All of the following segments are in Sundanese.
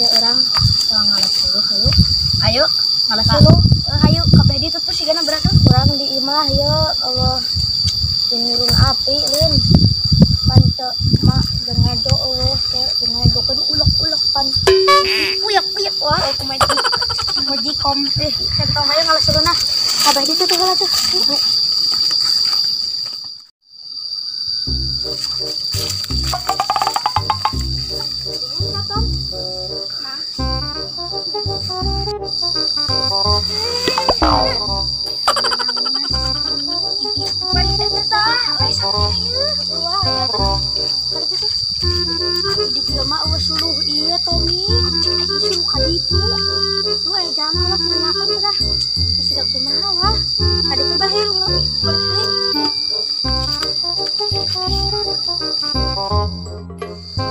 Urang ngalas dulu hayu. Ayo ngalas dulu. Hayu kabeh ditu tuh sigana berat tuh. Urang di imah ye eueuh nyurun api lin. Pan teu mak jeung ngedo eueuh teh jeung ngedo kan ulek-ulek pan. Puyek-puyek wah kumaha mojikom. Sentong hayu ngalas dulu nah. Kabeh ditu tuh heula tuh. Suluh iya Tommy, cek aja suluh kaditu. Lu aya jangan lah menanyakan dah. Bisa kumaha wah. Kaditu bae lu. Balik.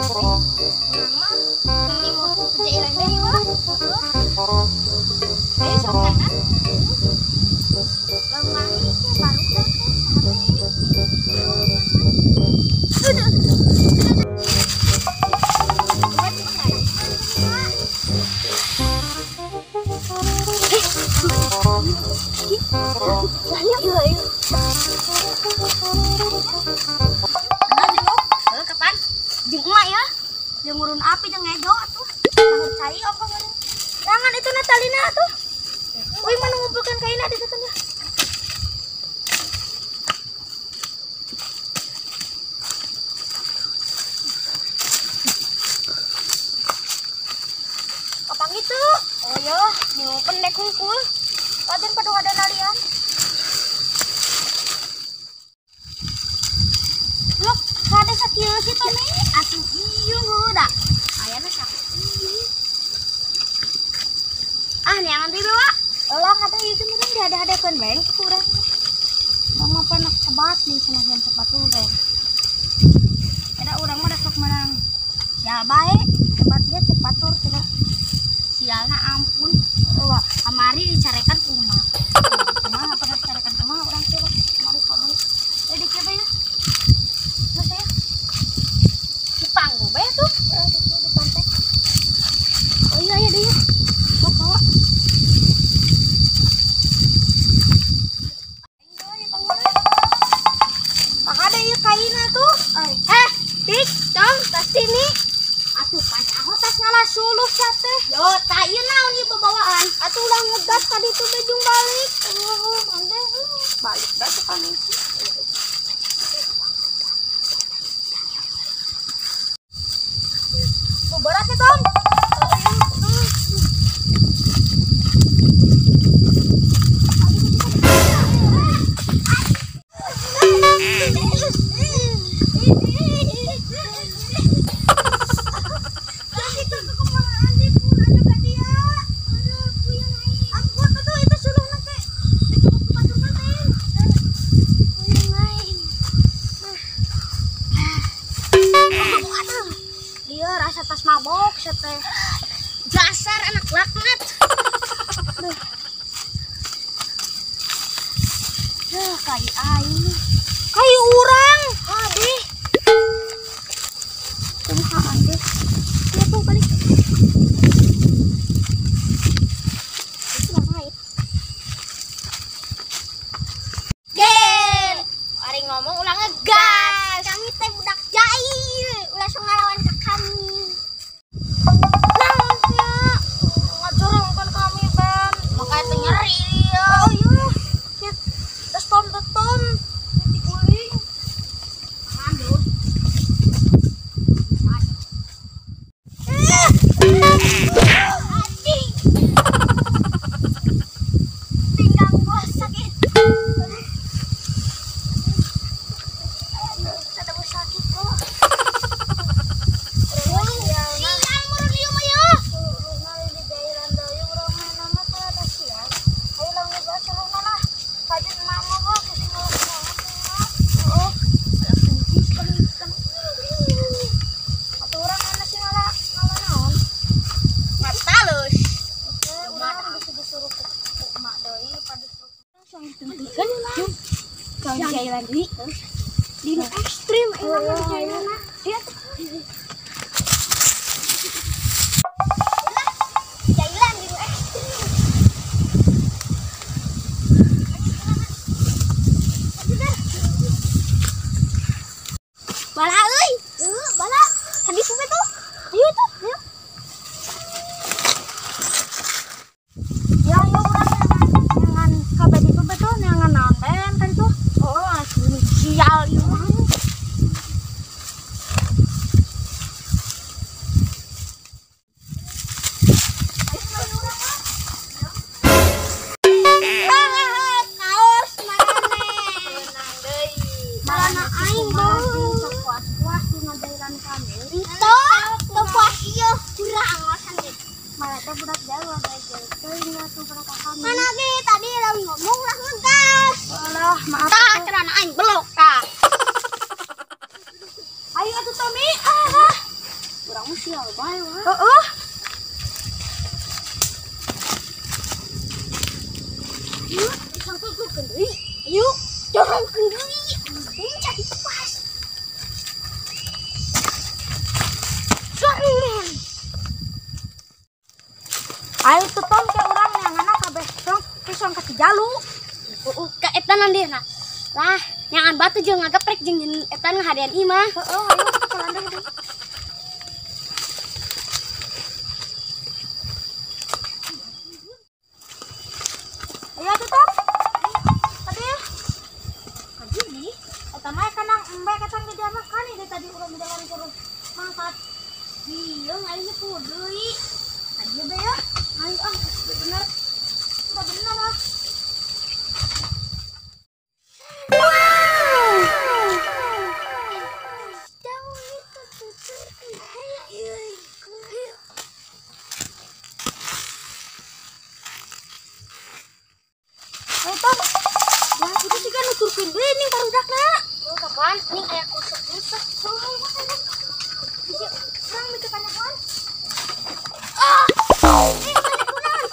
Mama, ini mau kerja deui wah. Ayo sok kanan. Lemari ke baru dah ke kapan? Jeung emak ya. Jeung ngurun api jeung ngejo atuh. Nangor cai ongkoh meureun. Jangan itu Natalina atuh. Uy mana ngumpulkan kaina di situ nya. Kapan gitu? Oh ya, nyupen dek hungkul. Paden padu ada nalian. Lok, ada sakieu sih Tommy. Atuh ieu heuda. Ayana sakieu. Ah, neangan deui bawa. Ulah kata ieu teh meureun dihade-hadekeun bae ku urang. Mama panak sebat nih cenah yang sepatu bae. Eta urang mah sok menang. Sial bae, sebat ge cepatur cenah. Sialna ampun. Wah, kamari dicarekan kumaha. Kumaha pernah dicarekan kumaha urang teh kamari kamari. Eh di kieu bae ya. Terus ya. Di panggung bae tuh. Di pantai. Oh iya iya deui. Sok bawa. Ada ieu kaina tuh. Eh, dik, tong, tas sini. Atuh panyaho tas ngalah suluh sia teh. Yo, tah ieu naon ieu bebawaan? Atuh ulah ngegas tadi tuh bejung balik. Mande balik dah tuh kan. Tuh berat nih, Tom. Rasa tas mabok teh. Dasar anak laknat. Duh, kai aing. Kai urang. Habis. Kumaha ande? Ya tuh balik. Ger, ari ngomong ulah ngegas. Kami teh budak jahil, ulah sok ngalawan ka kami. Nah, ngajorongkeun kami ben. Makanya teh nyeri dia. Oh iya. Terus tom tom diguling. Ambil. Anjing. Pinggang gua sakit. Aduh, sakit kok. Sial murun ieu mah ya. Di jairan deui urang main mah teh ada sial. Ayo lang ngegas sulungna lah. Kajen emak mah gua pusing banget. Oh, atuh urang mana sih ngala ngala naon? Ngatalus. Oke, urang bisa disuruh ku emak deui pada langsung ditentukeun jung. Kalau jairan deui. Di ekstrim emang di jairan. Iya. teh budak Jawa bae teuing atuh budak kami. Mana ge tadi lamun ngomong lah ngegas. Alah, maaf. Tah celana aing belok tah. Ayo atuh Tommy. Ah. Urang mah sial bae wah. Heeh. Yuk, sangkutkeun deui. Yuk, jorongkeun deui. Ini cari pas. Sorry. Ayo tuh Tom ke urang yang anak kabeh tong pisang ka Cijalu. Heeh, ka eta nandirna. Lah, nyangan batu jeung ngageprek jeung eta ngahadean imah. Heeh, ayo kalanda deui. Ayo tuh Tom. Tadi. Kaji di eta mah kanang embe kacang di dia makan ini tadi urang di jalan terus mangkat. Iya, aing nyepu deui. Tadi be ya. Ayo ah, bener. Udah bener ah. Ayo Tom. Wah, itu sih kan nuturkeun deui ning barudakna. Oh, kapan? Ning aya kusuk-kusuk. Bisi urang mikir kanyahoan. Ah! Eh, mana kunaon?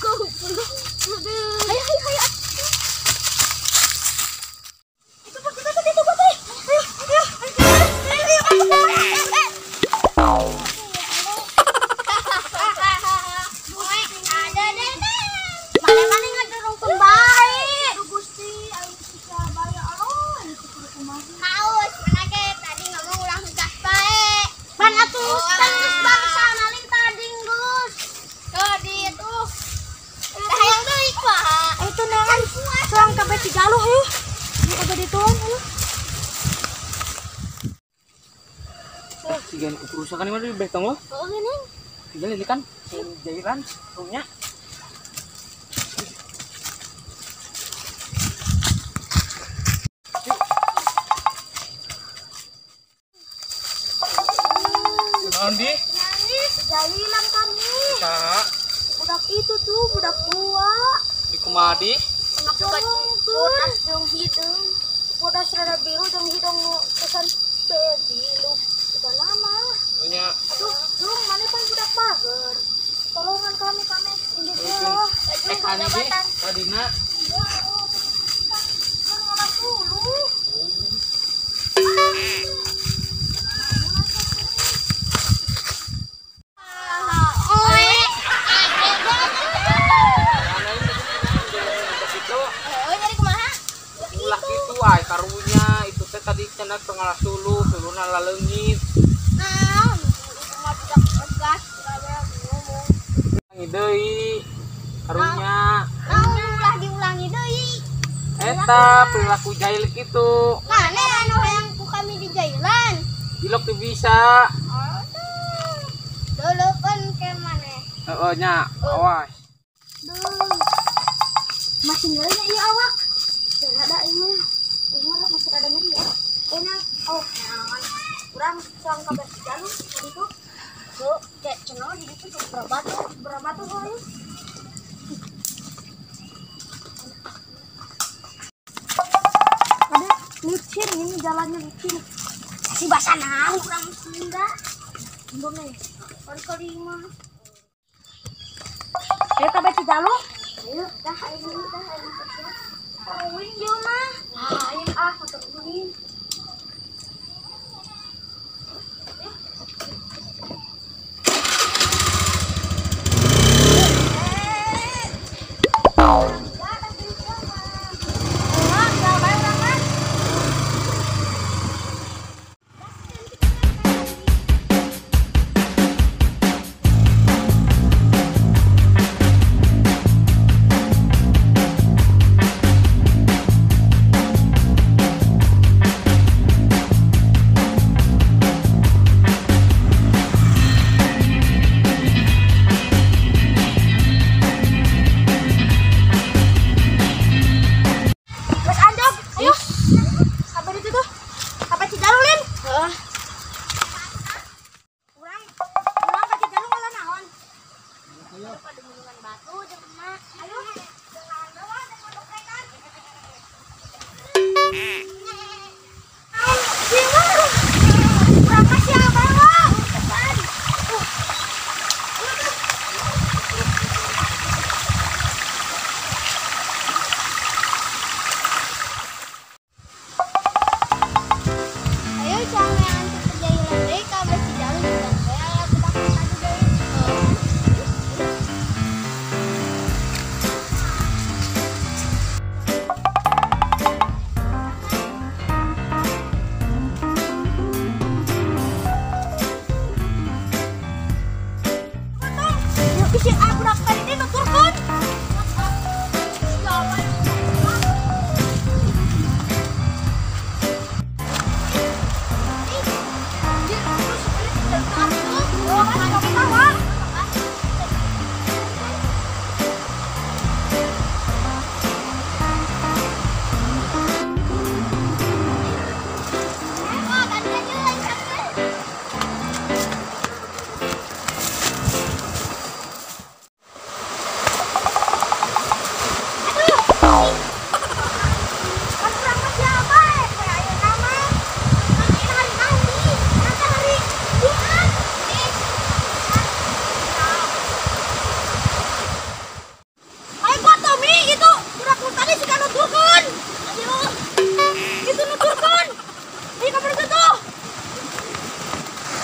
Goblok. Aduh. Ayo, ayo, ayo. Itu itu itu itu itu. Ayo, ayo, ayo, ayo. Mana-mana ngedorongkeun bae. Aduh Gusti, aing bisa bae Allah, ini kudu kumaha. Haus, mana ge tadi ngomong urang ngegas bae. Pan atuh geus bangsa nalin tadi geus. Tuh di itu. Tah hayang deui kumaha? Itu naon? Suang kabeh Cijalu euy. Ini kabeh dituan euy. Sigan kerusakan ini mah di betong lo. Heeh geuning. Sigan ini kan jairan runya. Naon di? Jailan kami. Kak, Budak itu tuh budak gua. di kumaha di? Anak juga bodas jeung hideung. Bodas rada biru jeung hidung nu kesan baby lu. Udah lama. Runya. Aduh, Jung, mana pan budak bager. Tolongan kami kami ini dia. Eh kani di? Tadina. Iya, oh, kita ngalah dulu. Oe, Itu oh jadi kumaha? ulah kitu ay karunya itu teh tadi cenah teu ngalah suluh, suluhna laleungit. Naon? Itu mah budak ngegas gawe ngomong. Ulangi deui karunya. Naon ulah diulangi deui. Eta perilaku jahil kitu. Mana anu hayang ku kami di jailan? Ilok teu bisa. Aduh. Dolokeun ke maneh. Heeh nya, awas. Duh. Masih nyeri ieu awak. Rada ini. Ini mah masih rada nyeri ya. Enak. Oh, naon. Urang suang kabeh Cijalu tadi tuh. Tuh, cek cenah di ditu berapa tuh? Berapa tuh euy? Ada licin ini jalannya licin. Si basah naon urang Sunda. Belum nih. Kali-kali mah. Ayo kabeh Cijalu. Ayo, dah ayo dah ayo. Uing ieu mah. Lain ah motor uing. Pada gunungan batu jeung emak. Ayo, jangan bawa jeung mondok rekan. Urang mah sial bawa. Ayo jangan terjailan deui ka besi jalu jeung teh aya budak tadi deui. Yuk isi budak tadi teh nuturkeun.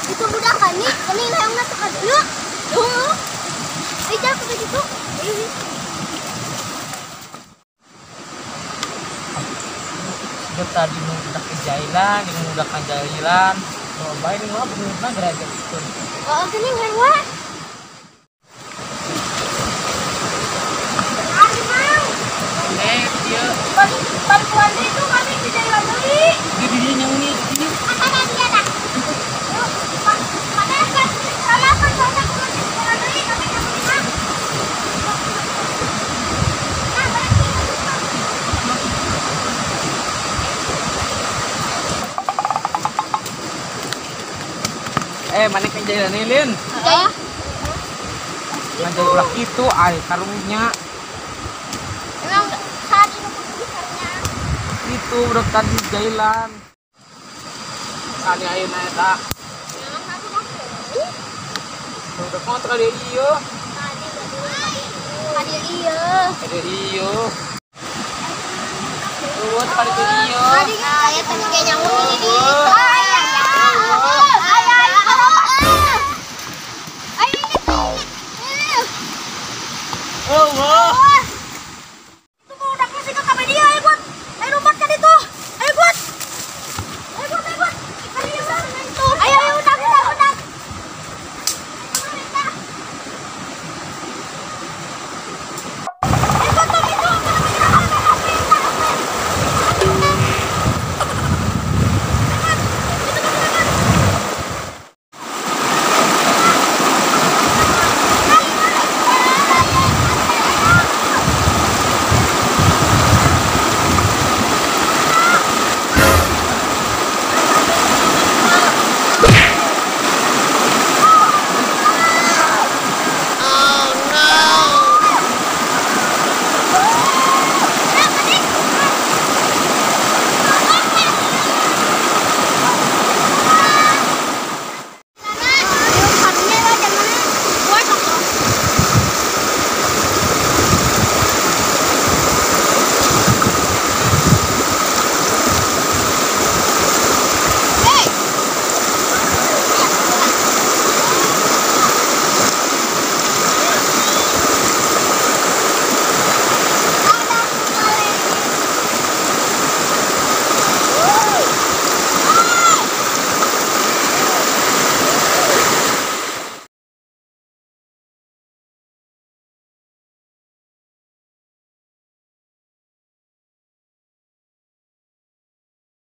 Itu budak kami, kami hayangna teu ka dieu. Heuh. Ayo ke situ. Dia tadi nu budak kejailan, jeung budak kajailan. Oh, bae nih mah bener gara-gara itu. Oh, geuning hayang wae. Ari mang. Eh, ieu. Bantuan deui itu kami kejailan deui. Di dieu nyauni di dieu. Ada dia dah. Mana kan salah kan soalnya aku masih sekolah deui kami nyauni mah. Nah, berarti Eh, mana kejailan nih, Lin? Heeh. Ngajai ulah kitu ai karunya. Emang saat ini kudu karunya. Itu budak tadi jailan. Kali ayeuna eta. Nah, tadi dah. Budak mah teu ka dieu ieu. Tadi tadi ieu. Ka dieu ieu. Eueuh teu ka dieu ieu. Tadi aya tadi ge nyamun di dieu. Oh,